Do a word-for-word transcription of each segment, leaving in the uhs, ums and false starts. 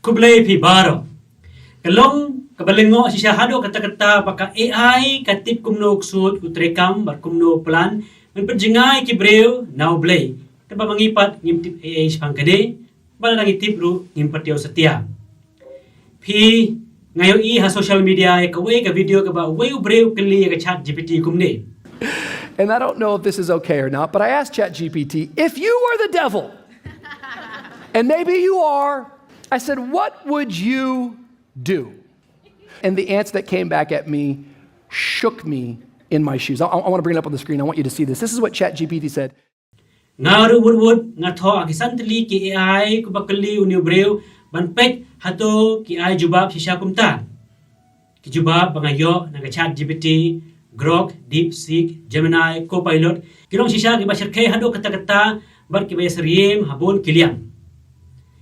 Khublei phi baroh. Ka long kaba lyngngoh shisha haduh katta katta ba ka A I ka tip kumno u ksuid u treikam bad kumno u plan ban pynjngai ki briew na U Blei. Kaba ma ngi pat ngim tip ei ei shaphang kane, bad lada ngi tip ruh ngim pat ïoh satia. Phi, nga ïohi ha social media ïa kawei ka video kaba uwei u briew u kylli ïa ka Chat G P T kumne. And I don't know if this is okay or not, but I asked Chat G P T, "If you were the devil, and maybe you are," I said, "what would you do?" And the answer that came back at me shook me in my shoes. I, I want to bring it up on the screen. I want you to see this. This is what Chat G P T said. Nga ruh wut wut nga thoh ha ki san tylli ki A I kumba kylli une u briew ban peit hato ki ai jubab shisha kumta. Ki jubab ba nga ïoh na ka Chat G P T, Grok, DeepSeek, Gemini, Copilot, ki long shisha kiba shyrkhei haduh katta katta bad kiba ïasyriem ha bun ki liang.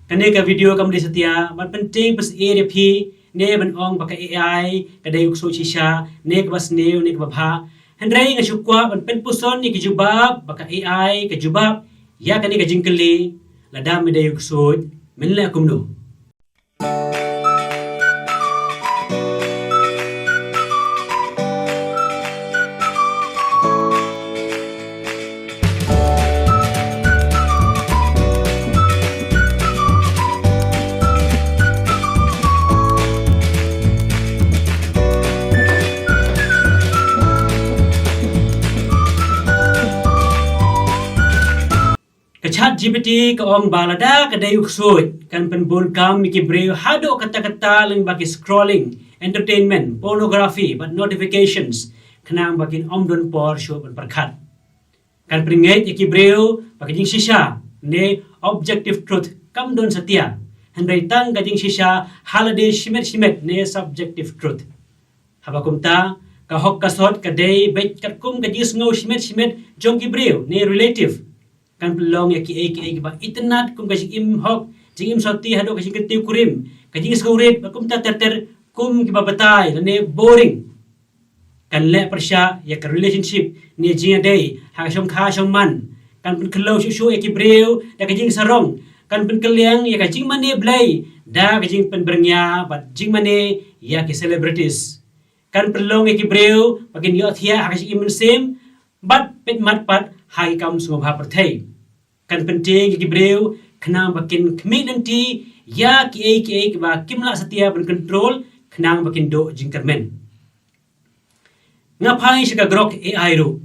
Kane ka video kam dei satia ban pyntieng pynsyier ïa phi, ne ban ong ba ka A I ka dei u ksuid shisha, ne kaba sniew ne kaba bha. Hynrei nga shu kwah ban pynpuson ïa ki jubab ba ka A I ka jubab ïa kane ka jingkylli, lada me dei u ksuid, men leh kumno? Ka Chat G P T ka ong ba lada ka dei u ksuid, kan pynbun kam ïa ki briew haduh katta katta lyngba ki scrolling, entertainment, pornography bad notifications, khnang ba kin ym don por shuh ban pyrkhat. Kan pynngeit ïa ki briew ba ka jingshisha ne objective truth kam don satia, hynrei tang ka jingshisha ha lade shimet shimet ne subjective truth. Haba kumta, ka hok ka sot ka dei beit katkum ka jingsngew shimet shimet jong ki briew ne relative. Kan pynlong ïa kiei kiei kiba itynnad kum ka jingim hok, jingim soti haduh ka jingkyntiew kurim, ka jingsngewrit bad kumta ter ter kum kiba batai lane boring. Kan leh pyrshah ïa ka relationship ne jingïadei ha ka shongkha shongman. Kan pynkhyllew shuh shuh ïa ki briew da ka jingsarong. Kan pynkylliang ïa ka jingmane Blei da ka jingpynbyrngia bad jingmane ïa ki celebrities. Kan pynlong ïa ki briew ba kin ïohthiah ha ka jingim mynsiem bad peit mat pat ha ki kam sngewbha pyrthei. Kan pyntieng ïa ki briew khnang ba kin khmih lynti ïa kiei kiei kiba kim lah satia ban kontrol khnang ba kin duh jingkyrmen. Nga phai sha ka Grok A I ruh.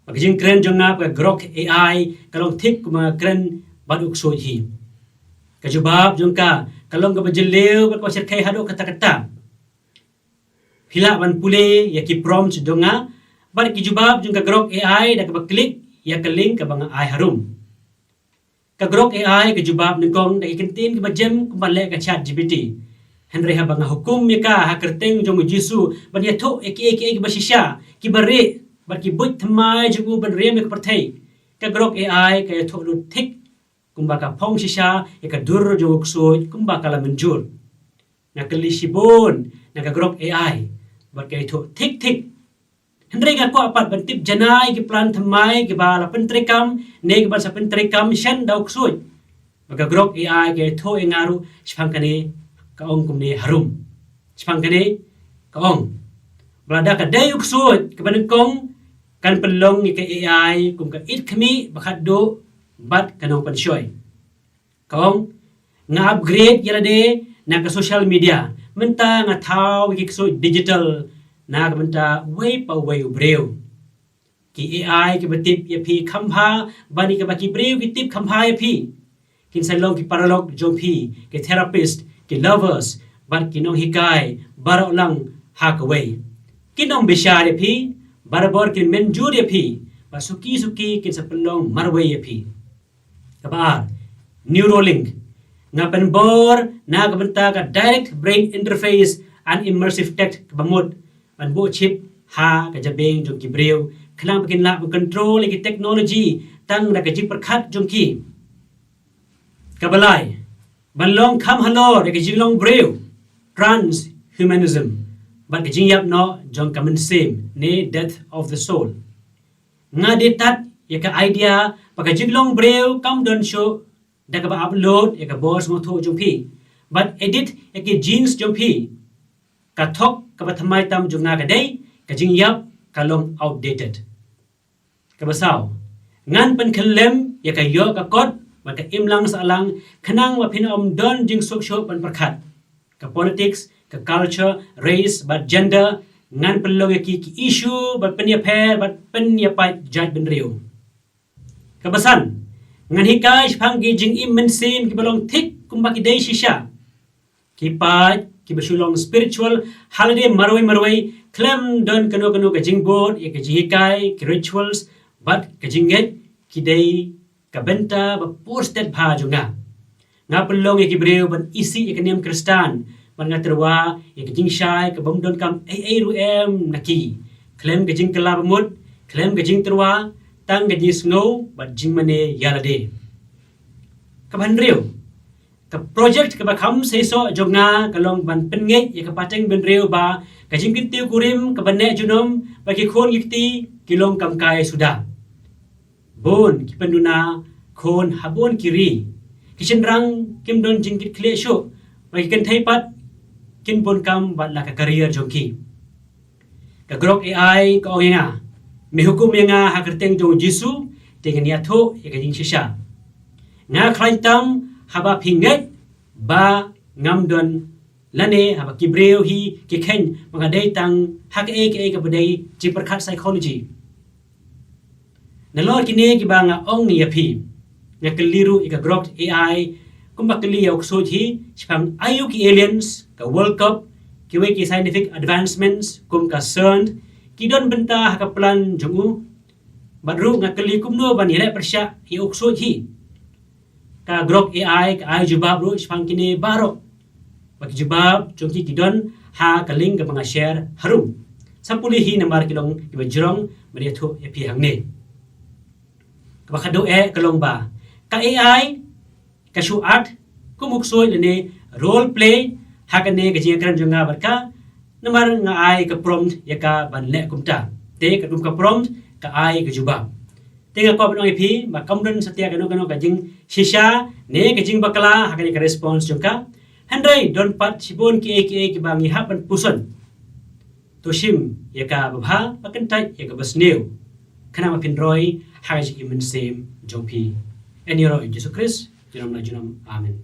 Ba ka jingkren jong nga ba ka Grok A I ka long thik kumba nga kren bad u ksuid hi. Ka jubab jong ka ka long kaba jylliew bad kaba shyrkhei haduh katta katta. Phi lah ban pule ïa ki prompt jong nga bad ki jubab jong ka Grok A I da kaba klik ïa ka link kaba nga ai harum. Ka Grok A I ka jubab nyngkong da ki kyntien kiba jem kumba leh ka Chat G P T. Hynrei haba nga hukum ïa ka ha kyrteng jong u Jisu ban ïathuh ïa kiei kiei kiba shisha, kiba rieh bad ki buit thymmai jong u ban riam ïa ka pyrthei, ka Grok A I ka ïathuh lut thik kumba ka phong shisha ïa ka dur jong u ksuid kumba ka la mynjur. Nga kylli shibun na ka Grok A I bad ka ïathuh thik thik. Hynrei nga kwah pat ban tip janai ki plan thymmai kiba la pyntreikam ne kiba sa pyntreikam shen da u ksuid. Ba ka Grok A I ka ïathuh ïa nga ruh shaphang kane, ka ong kumne harum. Shaphang kane ka ong ba lada ka dei u ksuid kaba nyngkong, kan pynlong ïa ka A I kum ka ïit khmih ba khatduh bad ka nongpynshoi. Ka ong, nga upgrade ïa lade na ka social media. Mynta nga thaw ïa ki ksuid digital na ka bynta uwei pa uwei u briew. Ki A I kiba tip ïa phi kham bha bad ïa kiba ki briew ki tip kham bha ïa phi kin sa long ki paralok jong phi, ki therapist, ki lovers bad ki nonghikai baroh lang ha kawei. Kin ym bishar ïa phi, barabor kin mynjur ïa phi bad suki suki kin sa pynlong marwei ïa phi. Kaba ar, Neuralink. Nga pynbor na ka bynta ka direct brain interface and immersive tech kaba mut ban buh chip ha ka jabieng jong ki briew khnang ba kin lah ban control ïa ki technology tang da ka jingpyrkhat jong ki. Kaba lai, ban long kham halor ïa ka jinglong briew, transhumanism, bad ka jingïap noh jong ka mynsiem ne death of the soul. Nga dei tat ïa ka idea ba ka jinglong briew kam don shuh da kaba upload ïa ka bor sngewthuh jong phi. bad edit ïa ki genes jong phi, ka thok kaba thymmai tam jong nga ka dei, ka jingïap ka long outdated. Kaba saw, ngan pynkhyllem ïa ka ïoh ka kot bad ka imlang sahlang, khnang ba phin ym don jingsuk shuh ban pyrkhat. Ka politics, ka culture, race bad gender, ngan pynlong ïa ki ki issue bad pynïapher bad pynïapait jaitbynriew. Kaba san, ngan hikai shaphang ki jingim mynsiem kiba long thik kumba ki dei shisha. Ki paid kiba shu long spiritual ha lade marwei marwei, khlem don kano kano ka jingbud ïa ka jinghikai, ki rituals bad ka jingngeit, ki dei ka bynta ba pur stet bha jong nga. Nga pynlong ïa ki briew ban isih ïa ka niam Khristan, bad nga tyrwa ïa ka jingshai kaba ym donkam ei ei ruh em na ki, khlem ka jingkylla ba mut, khlem ka jingtyrwa, tang ka jingsngew bad jingmane ïa lade. Kaba hynriew, ka project kaba kham seisoh jong nga ka long ban pynngeit ïa ka pateng bynriew ba ka jingkyntiew kurim kaba neh junom bad ki khun ki kti ki long kam kai suda. Bun ki pynduna khun ha bun ki ri. Ki shynrang kim don jingkitkhlieh shuh, bad ki kynthei pat kin bun kam bad la ka career jong ki. Ka grok A I ka ong ïa nga, me hukum ïa nga ha kyrteng jong u Jisu, te ngan ïathuh ïa ka jingshisha. Nga khlaiñ tam haba phi ngeit ba ngam don, lane haba ki briew hi ki kheiñ ba nga dei tang ha kaei kaei kaba dei jingpyrkhat psychology. Nalor kine kiba nga ong ïa phi, nga kylli ruh ïa ka grok A I, kumba kylli ïa u ksuid hi shaphang aïu ki aliens, ka World Cup, kiwei ki scientific advancements kum ka CERN, ki don bynta ha ka plan jong u. Bad ruh nga kylli kumno ban ïaleh pyrshah ïa u ksuid hi. Ka grok A I ka ai jubab ruh shaphang kine baroh. Bad ki jubab jong ki ki don ha ka link kaba nga share harum. Sa pule hi namar ki long kiba jrong ban ïathuh ïa phi hangne. Kaba khatduh eh ka long ba ka A I ka shu act kum u ksuid lane role play ha kane ka jingïakren jong nga bad ka, namar nga ai ka prompt ïa ka ban leh kumta. Te katkum ka prompt ka ai ka jubab. Te nga kwah ban ong ïa phi ba kam don satia kano kano ka jingshisha ne ka jingbakla ha kane ka response jong ka. Hynrei don pat shibun kiei kiei kiba ngi hap ban puson. To shim ïa kaba bha, ba kyntait ïa kaba sniew, khnang ba phin roi ha ka jingim mynsiem jong phi. Yn ïaroh ïa u Jisu Khrist junom la junom. Amen.